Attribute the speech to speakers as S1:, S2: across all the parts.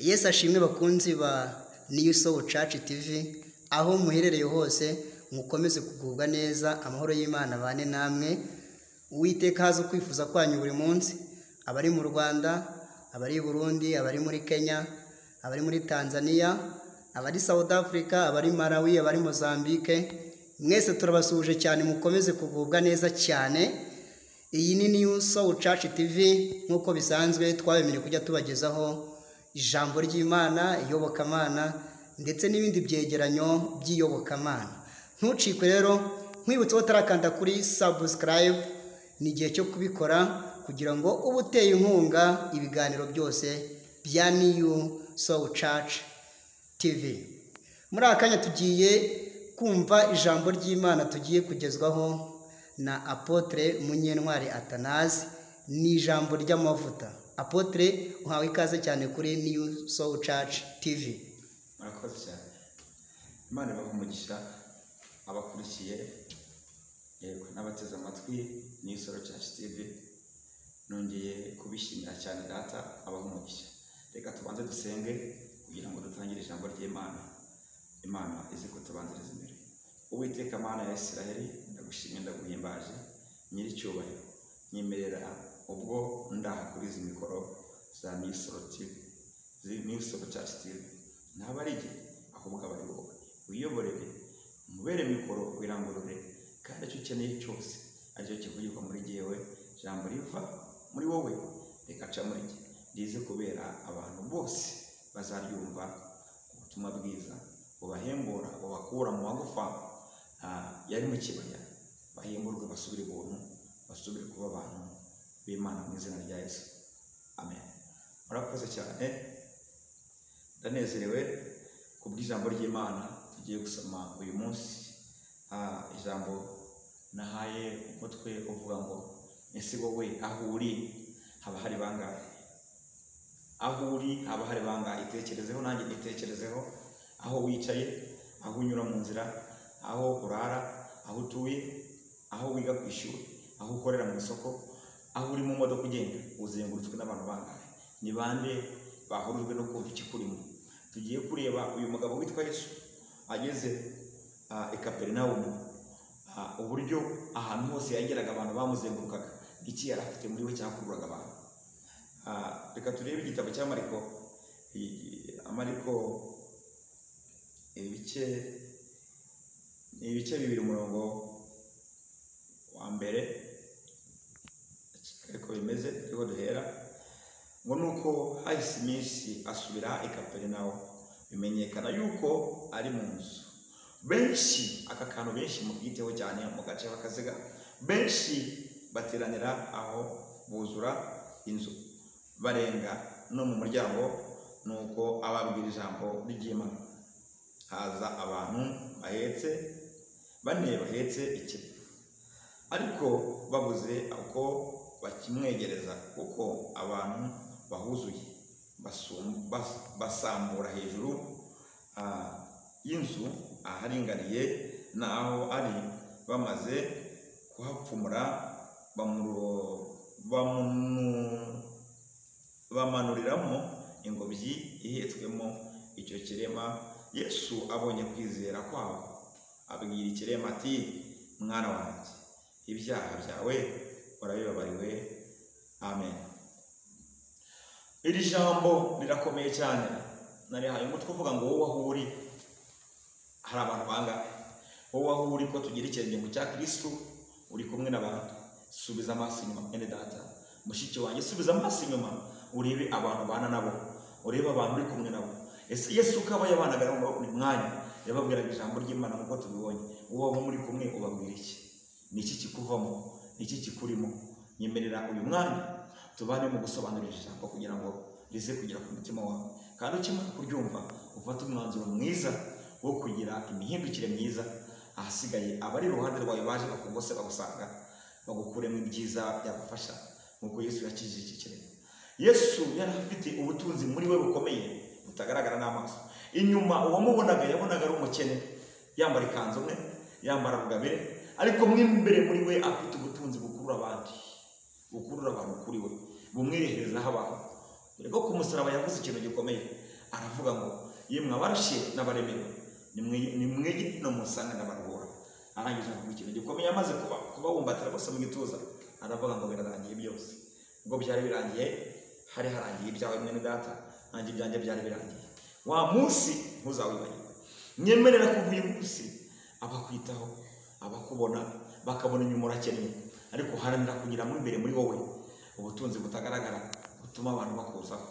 S1: Yesu ashimwe bakunzi ba New Soul Church TV, aho muherereye hose mukomeze kugubwa neza, amahoro y'Imana bane namwe. Uwiteka haza kwifuza kwanyu buri munsi, abari mu Rwanda, abari i Burundi, abari muri Kenya, abari muri Tanzania, abari South Africa, abari Malawi, abari Mozambique, mwese turabasuhuje cyane, mukomeze kugubwa neza cyane. Iyi ni New Soul Church TV, nk'uko bisanzwe twabemereye kujya tubagezaho ijambo ry'Imana, iyobokamana ndetse n'ibindi byegeranyo by'iyobokamana. Ntucikwe rero, nkwibutse ko utarakanda kuri subscribe, ni igihe cyo kubikora kugira ngo ube uteye inkunga ibiganiro byose bya New Soul Church TV. Muri aka kanya tugiye kumva ijambo ry'Imana tugiye kugezwaho na Apotre Munyentwari Athanase, ni ijambo ry'amavuta. Apotre, uhawe ikaze cyane kuri New Soul Church TV.
S2: Murakoze cyane. Imana ibahe umugisha abakurikiye, yego n'abateze amatwi New Soul Church TV. Nongeye kubishimira cyane, Data abahe umugisha. Reka tubanze dusenge kugira ngo dutangire ijambo ry'Imana. Imana ize kutubanziriza imbere. Uwiteka Mana ya Isiraheli, ndagushimye, ndaguhimbaje, nyiricyubahiro. Nyemerera ubwo ndaha kuri izi mikoro za New Soul TV, New Soul Church TV, ntabwo ari jye ahubwo aba ari wowe. Wiyoborere, umubere mikoro, wirangurure, kandi icyo ukeneye cyose aricyo kivugirwa muri jyewe, ijambo riva muri wowe rikaca muri jye, rize kubera abantu bose bazaryumva ubutumwa bwiza bubahembura, bubakura mu magufa yari mu kibaya, bahemburwe basubire ubuntu, basubire kuba abantu b'Imana mu izina rya Yesu. Amen. Murakoze cyane, ndanezerewe kubw'ijambo ry'Imana tugiye gusoma uyu munsi. Ijambo nahaye umutwe uvuga ngo ese wowe aho uri haba hari bangahe? Aho uri haba hari bangahe? Itekerezeho, nanjye nitekerezeho. Aho wicaye, aho unyura mu nzira, aho urara, aho utuye, aho wiga ku ishuri, aho ukorera mu isoko, aho uri mu modoka ugenda, uzengurutswe n'abantu bangahe? Ni bande bahurujwe no kumva ikikurimo? Tugiye kureba uyu mugabo witwa Yesu ageze i Kaperinawumu, uburyo ahantu hose yageraga abantu bamuzengurukaga, iki yari afite muri we cyakururaga abantu. Reka turebe igitabo cya Mariko, Mariko ibice 2 umurongo wa mbere, ariko bimeze ariko duhera ngo nuko hahise iminsi asubira i Kaperinawumu, bimenyekana yuko ari mu nzu. Benshi, aka kantu benshi mukiteho cyane mu gace k'Akaziga, benshi bateranira aho buzura inzu, barenga no mu muryango. Nuko ababwira ijambo ry'Imana. Haza abantu bahetse bane bahetse ikirema, ariko babuze uko bakimwegereza kuko abantu bahuzuye, basambura hejuru y'inzu aharinganiye naho ari, bamaze kuhapfumura bamanuriramo ingobyi ihetswemo icyo kirema. Yesu abonye kwizera kwabo abwira ikirema ati mwana wanjye, ibyaha byawe urabibabariwe. Amen. Iri jambo rirakomeye cyane, narihaye umutwe uvuga ngo wowe aho uri hari abantu bangahe? Wowe aho uri ko tugira ikirenge mu cya Kristo, uri kumwe n'abantu. Subiza amaso inyuma mwene data, mushiki wanjye, subiza amaso inyuma urebe abantu bana nabo, urebe abantu uri kumwe nabo. Ese Yesu ukaba yabanaga nabo buri mwanya, yababwiraga ijambo ry'Imana nk'uko tubibonye. Uwo muri kumwe ubabwira iki? Ni iki kikuvamo? Ni iki kikurimo? Nyemerera uyu mwanya tubane mu gusobanurira ijambo kugira ngo rize kugera ku mutima wawe, kandi ukimara kuryumva ufate umwanzuro mwiza wo kugira imihindukire myiza. Ahasigaye abari iruhande rwawe baje bakugose bagusanga, bagukuremo ibyiza byagufasha nk'uko Yesu yakijije iki kirema. Yesu yari afite ubutunzi muri we bukomeye butagaragara n'amaso. Inyuma uwamubonaga yabonaga ari umukene, yambara ikanzu imwe, yambara rugabire, ariko mo imbere muri we afite ubutunzi bukurura abandi, bukurura abantu kuri we, bumwireherezaho abantu. Dore ko ku musaraba yavuze ikintu gikomeye, Aravuga ngo yemwe abarushye n'abaremerewe nimwege no musanga n'abaruhura. Arangije avuga ikintu gikomeye, amaze kubabumbatira bose mu gituza, aravuga ngo birarangiye byose. Ubwo byari birangiye, hari harangiye ibyawe mwene data, nanjye ibyanjye byari birangiye. Wa munsi ntuzawibagirwe. Nyemerera kuva uyu munsi abakwitaho, abakubona bakabona inyuma urakennye, ariko haranira kugira mo imbere muri wowe ubutunzi butagaragara, butuma abantu bakuzaho,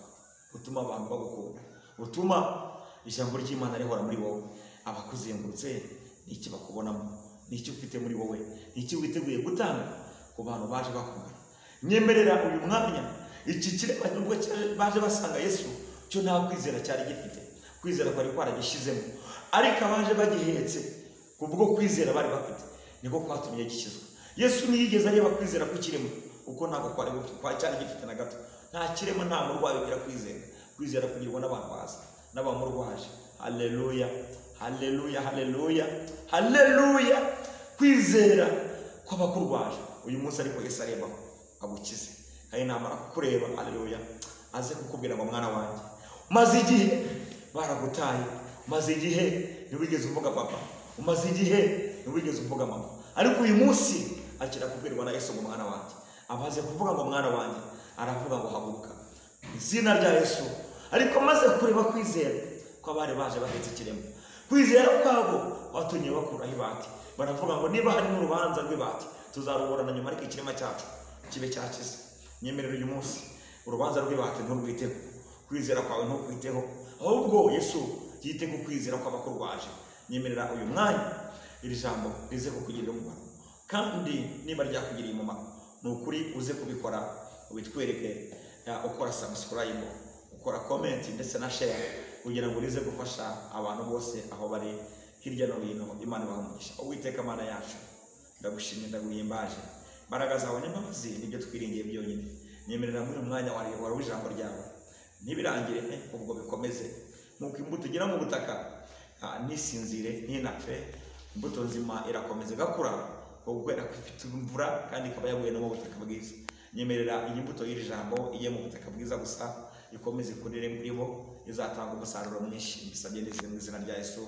S2: butuma abantu bagukunda, butuma ijambo ry'Imana rihora muri wowe. Abakuzengurutse n'iki bakubonamo, n'iki ufite muri wowe, n'iki witeguye gutanga ku bantu baje bakugana. Nyemerera uyu mwanya iki kirema nubwo baje basanga Yesu, cyo nta kwizera cyari gifite, kwizera kwari kwaragishizemo, ariko abaje bagihetse kubwo kwizera bari bafite niko kwatumye gikizwa. Yesu ntiyigeze areba kwizera kukirimo, kuko ntabwo kwari cyari gifite na gato. Nta kirema, nta murwayi ugira kwizera. Kwizera kugirwa n'abantu baza n'abamurwaje. Haleluya, haleluya, haleluya, haleluya. Kwizera kw'abakurwaje uyu munsi, ariko Yesu areba agukize, kandi namara kukureba, haleluya, aze kukubwira ngo mwana wanjye, umaze igihe baragutaye, umaze igihe ntiwigeze uvuga papa, umaze igihe ntiwigeze uvuga mama, ariko uyu munsi akira kubwirwa na Yesu ngo mwana wanjye. Amaze kuvuga ngo mwana wanjye, aravuga ngo haguruka, izina rya Yesu. Ariko amaze kureba kwizera kw'abari baje bahetse ikirema, kwizera kwabo kwatumye bakuraho ibati, baravuga ngo niba harimo urubanza rw'ibati tuzaruburana nyuma, ariko ikirema cyacu kibe cyakize. Nyemerera uyu munsi urubanza rw'ibati nturwiteho, kwizera kwawe ntukwiteho, ahubwo Yesu yite ku kwizera kw'abakurwaje. Nyemerera uyu mwanya iri jambo rize kukugirira umumaro, kandi niba ryakugiriye umumaro ni ukuri uze kubikora, ubitwereke ukora subscribe, ukora comment ndetse na share, kugira ngo rize gufasha abantu bose aho bari hirya no hino. Imana ibahe umugisha. Uwiteka Mana yacu, ndagushimye, ndaguhimbaje, imbaraga zawe n'imbabazi nibyo twiringiye byonyine. Nyemerera muri uyu mwanya wari w'ijambo ryawe, ntibirangire ubwo bikomeze nk'uko imbuto igera mu butaka ntisinzire ntinapfe, imbuto nzima irakomeza igakura kubera ko ifite imvura kandi ikaba yaguye no mu butaka bwiza. Nyemerera iyi mbuto y'iri jambo ijye mu butaka bwiza gusa, ikomeze ikurire muri bo, izatanga umusaruro mwinshi. Mbisabye neza mu izina rya Yesu.